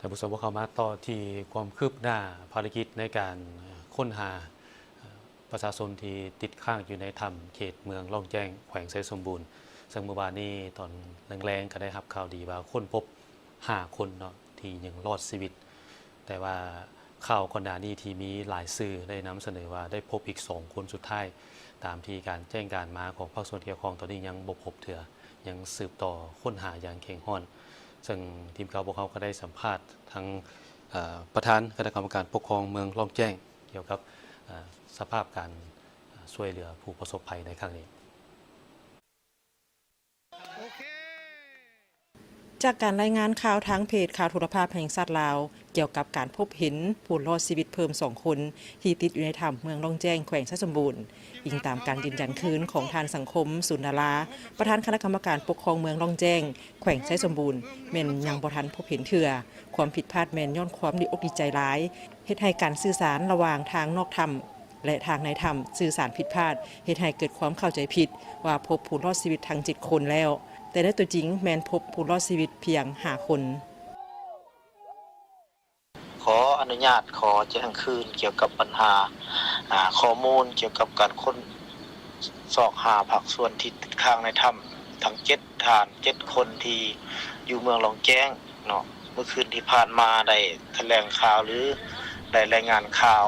ທ່ານຜູ້ຊົມ ພວກເຮົາມາຕໍ່ທີ່ຄວາມຄືບໜ້າພາລະກິດໃນການຄົ້ນຫາປະຊາຊົນທີ່ຕິດຄ້າງຢູ່ໃນຖ້ຳເຂດເມືອງລ້ອງແຈ້ງ ແຂວງໄຊສົມບູນ, ເຊິ່ງມື້ວານນີ້ຕອນແລງໆ ກໍໄດ້ຮັບຂ່າວດີວ່າຄົ້ນພົບຫ້າຄົນເນາະ ທີ່ຍັງລອດຊີວິດ. ແຕ່ວ່າຂ່າວກ່ອນໜ້ານີ້ທີ່ມີຫຼາຍສື່ໄດ້ນຳສະເໜີວ່າໄດ້ພົບອີກສອງຄົນສຸດທ້າຍ, ຕາມທີ່ການແຈ້ງການມາຂອງພາກສ່ວນກ່ຽວຂ້ອງ ຕອນນີ້ຍັງບໍ່ພົບເທື່ອ, ຍັງສືບຕໍ່ຄົ້ນຫາຢ່າງເຄັ່ງຮ້ອນ. ເຊິ່ງທີມຂ່າວພວກເຮົາກໍໄດ້ສຳພາດທາງ ເອີ່ ປະທານຄະນະກຳມະການປົກຄອງເມືອງລ້ອງແຈ້ງ ກ່ຽວກັບ ເອີ່ ສະພາບການ ເອີ່ ຊ່ວຍເຫຼືອຜູ້ປະສົບໄພໃນຄັ້ງນີ້. ຈາກການລາຍງານຂ່າວທາງເພຈຂ່າວໂທລະພາບແຫ່ງຊາດລາວ ກ່ຽວກັບການພົບເຫັນຜູ້ລອດຊີວິດເພີ່ມສອງຄົນ ທີ່ຕິດຢູ່ໃນຖ້ຳເມືອງລ້ອງແຈ້ງ ແຂວງໄຊສົມບູນ, ອີງຕາມການຢືນຢັນຄືນຂອງທ່ານ ສັງຄົມ ສູນດາລາ, ປະທານຄະນະກຳມະການປົກຄອງເມືອງລ້ອງແຈ້ງ ແຂວງໄຊສົມບູນ, ແມ່ນຍັງບໍ່ທັນພົບເຫັນເທື່ອ. ຄວາມຜິດພາດແມ່ນຍ້ອນຄວາມດີອົກດີໃຈຫຼາຍ, ເຮັດໃຫ້ການສື່ສານລະຫວ່າງທາງນອກຖ້ຳ ແລະ ທາງໃນຖ້ຳສື່ສານຜິດພາດ, ເຮັດໃຫ້ເກີດຄວາມເຂົ້າໃຈຜິດວ່າພົບຜູ້ລອດຊີວິດທັງເຈັດຄົນແລ້ວ, ແຕ່ໃນຕົວຈິງແມ່ນພົບຜູ້ລອດຊີວິດພຽງຫ້າຄົນ. ຂໍອະນຸຍາດ ຂໍແຈ້ງຄືນກ່ຽວກັບບັນຫາ ອາ ຂໍ້ມູນກ່ຽວກັບການຄົ້ນຊອກຫາພາກສ່ວນທີ່ຕິດຄ້າງໃນຖ້ຳທັງເຈັດທ່ານ ເຈັດຄົນທີ່ຢູ່ເມືອງລ້ອງແຈ້ງເນາະ. ມື້ຄືນທີ່ຜ່ານມາໄດ້ຖະແຫຼງຂ່າວ ຫຼື ໄດ້ລາຍງານຂ່າວ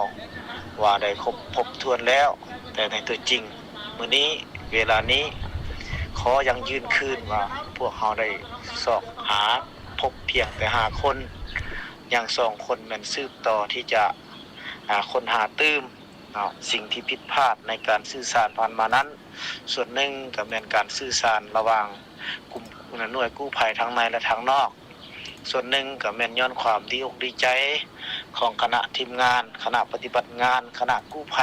ວ່າໄດ້ຄົບ ພົບຖ້ວນແລ້ວ, ແຕ່ໃນຕົວຈິງມື້ນີ້ ເວລານີ້ ຂໍຢັ້ງຢືນຄືນວ່າພວກເຮົາໄດ້ຊອກຫາ ພົບພຽງແຕ່ຫ້າຄົນ, ຍັງສອງຄົນແມ່ນສືບຕໍ່ທີ່ຈະ ອາ ຄົ້ນຫາຕື່ມເນາະ. ສິ່ງທີ່ຜິດພາດໃນການສື່ສານຜ່ານມານັ້ນ ສ່ວນໜຶ່ງກໍແມ່ນການສື່ສານລະຫວ່າງກຸ່ມ ໜ່ວຍກູ້ໄພທາງໃນ ແລະ ທາງນອກ, ສ່ວນໜຶ່ງກໍແມ່ນຍ້ອນຄວາມດີອົກດີໃຈຂອງຄະນະທີມງານ, ຄະນະປະຕິບັດງານ, ຄະນະກູ້ໄພ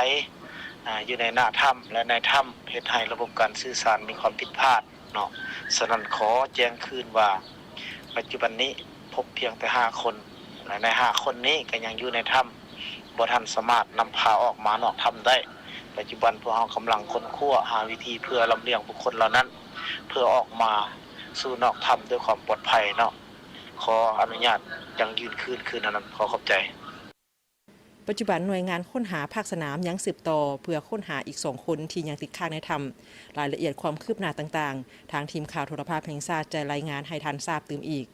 ອາ ຢູ່ໃນໜ້າຖ້ຳ ແລະ ໃນຖ້ຳ ເຮັດໃຫ້ລະບົບການສື່ສານມີຄວາມຜິດພາດເນາະ. ສະນັ້ນ ຂໍແຈ້ງຄືນວ່າ ປັດຈຸບັນນີ້ພົບພຽງແຕ່ຫ້າຄົນ ແລະ ໃນຫ້າຄົນນີ້ກໍຍັງຢູ່ໃນຖ້ຳ ບໍ່ທັນສາມາດນຳພາອອກມານອກຖ້ຳໄດ້. ປັດຈຸບັນພວກເຮົາກຳລັງຄົ້ນຄວ້າຫາວິທີເພື່ອລຳລຽງບຸກຄົນເຫຼົ່ານັ້ນ ເພື່ອອອກມາສູ່ນອກຖ້ຳດ້ວຍຄວາມປອດໄພເນາະ. ຂໍອະນຸຍາດຢັ້ງຢືນຄືນຄືນອັນນັ້ນ. ຂໍຂອບໃຈ. ປັດຈຸບັນໜ່ວຍງານຄົ້ນຫາພາກສະໜາມຍັງສືບຕໍ່ເພື່ອຄົ້ນຫາອີກສອງຄົນທີ່ຍັງຕິດຄ້າງໃນຖ້ຳ. ລາຍລະອຽດຄວາມຄືບໜ້າຕ່າງໆ ທາງທີມຂ່າວໂທລະພາບແຫ່ງຊາດຈະລາຍງານໃຫ້ທ່ານຊາບຕື່ມອີກ.